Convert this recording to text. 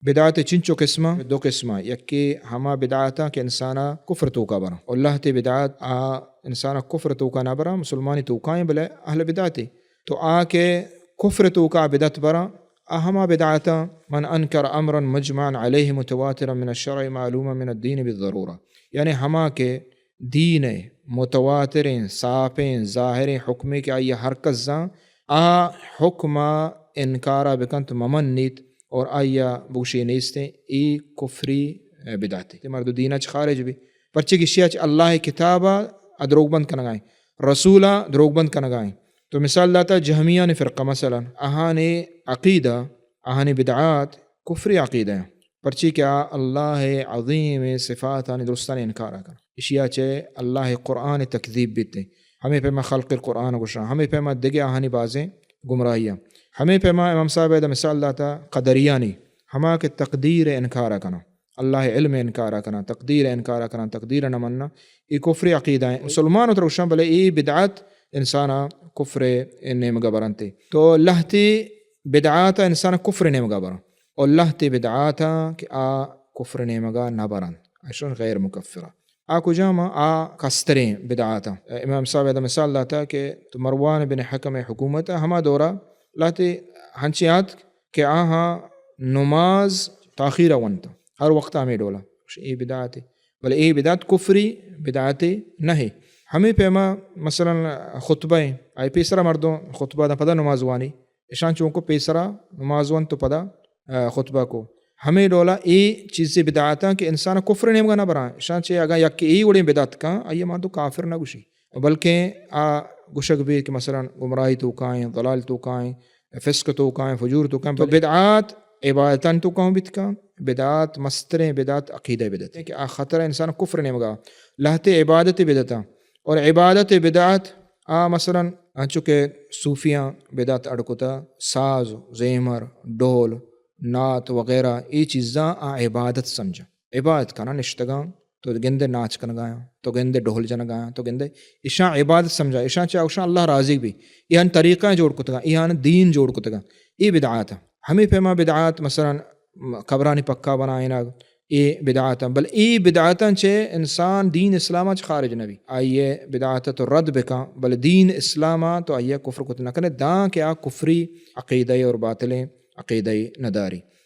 بدعت چنچو قسم؟ دو قسم۔ یکے ہما بدعتاں کہ انسانا کفر توکا براں، اور لہتے بدعت آ انسانا کفر توکا نہ براں، مسلمانی توکائیں بلے اہل بدعتے۔ تو آ کہ کفر توکا بدعت براں، آ ہما بدعتاں، من انکر امرا مجمعا علیہ متواترا من الشرع معلوما من الدین بالضرورہ، یعنی ہما کہ دین ءِ متواتریں، ساپیں، ظاہریں حکمے کہ آئی ءَ ہر کس زان، آ حکم ءَ انکار ءَ بکنت، مہ منیت، اور آئی ءَ بگوشی نیستیں، اے کفری بدعتے، اے مرد دین ءَ چہ خارج بی۔ پرچے کہ اشی ءَ چہ اللہ ءِ کتاب ءَ دروگ بند کنگائیں، رسول ءَ دروگ بند کنگائیں۔ تو مثال داتا جہمیانی فرقہ، مثلاً آہانی عقیدہ، آہانی بدعات کفری عقیدہ ہیں۔ پرچی کہ آ اللہ ءِ عظیمیں صفاتانی درستانی انکار ءَ کناں۔ اشی ءَ چہ اللہ ءِ قرآن ءِ تکذیب بیت۔ ہمے پیما خلق القرآن گوشاں، ہمے پیما دگہ آہانی بازیں گمراہی ءَ۔ ہمے پیما امام صاحب ءَ ادا مثال داتا قدریانی، ہما کہ تقدیر ءِ انکار ءَ کناں، اللہ ءِ علم ءِ انکار ءَ کناں، تقدیر ءِ انکار ءَ کناں، تقدیر ءَ نہ مناں، اے کفری عقیدہ ہیں۔ مسلمان ءَ ترا گوشاں، بلے اے بدعت انسان ءَ کفر ءِ نیمگ ءَ برنت۔ تو لہتے بدعات ءَ انسان ءَ کفر ءِ نیمگ ءَ براں۔ اور لہتے بدعاتاں کہ آ کفر ءِ نیمگ ءَ نہ برنت، اشان غیر مکفرہ۔ آ کجام آ؟ آ کستریں بدعاتاں۔ امام صاحب ءَ ادا مثال داتا کہ تو مروان بن حکم ءِ حکومت ءَ ہما دورا لہتے ہنچیں آتک کہ آہاں نماز تاخیر ءَ ونت، ہر وقت ہمے ڈولا۔ اے بدعاتے، بلے اے بدعت کفری بدعاتے نہ ہے۔ ہمے پیما مثلاً خطبہ ہیں، آئی پیسرا مردم خطبہ داں پدا نماز وانی، اشان چونکو پیسرا نماز ونت تو پدا، آ، خطبہ کو۔ ہمے ڈولا اے چیزے بدعاتاں کہ انسان کفر نیمگا نہ براں۔ اشان چے اگاں یک اے وڑیں بدعت کاں، آئی مردم کافر نہ گوشی، بلکہ آ گوشگ بی کہ مثلاً گمراہی توکائیں، ضلال توکائیں، فسق توکائیں، فجور توکائیں۔ تو بدعات عبادتان توکاں بیت کاں، بدعات مستریں بدعت عقیدہ بدعت کہ آ خطر انسان کفر نیمگا۔ لہتے عبادت بدعتاں اور عبادت بدعت آ مثلاً انچو کہ صوفیاں بدعت اڈ کتا، ساز، زیمر، ڈھول، نعت وغیرہ، اے چیزاں آ عبادت سمجھاں۔ عبادت کناں، نشتگاں، تو گندے ناچ کنگایاں، تو گندے ڈھول جنگایاں، تو گندے، اشاں عبادت سمجھاں، اشاں چہ اشاں اللہ راضی بی۔ ایہان طریقہ جوڑ کتگاں، ایہان دین جوڑ کتگاں۔ اے بدعات۔ ہمے پیما بدعات مثلاً قبرانی پکا بنائینگ، اے بدعاتاں، بل اے بدعاتاں چہ انسان دین اسلام ءَ چہ خارج نہ بی۔ آئی ءَ بدعات ءَ تو رد بکن، بل دین اسلام ءَ تو آئی ءَ کفر کت نہ کنے، داں کہ آ کفری عقیدہ اور باطلیں عقیدہ نداری۔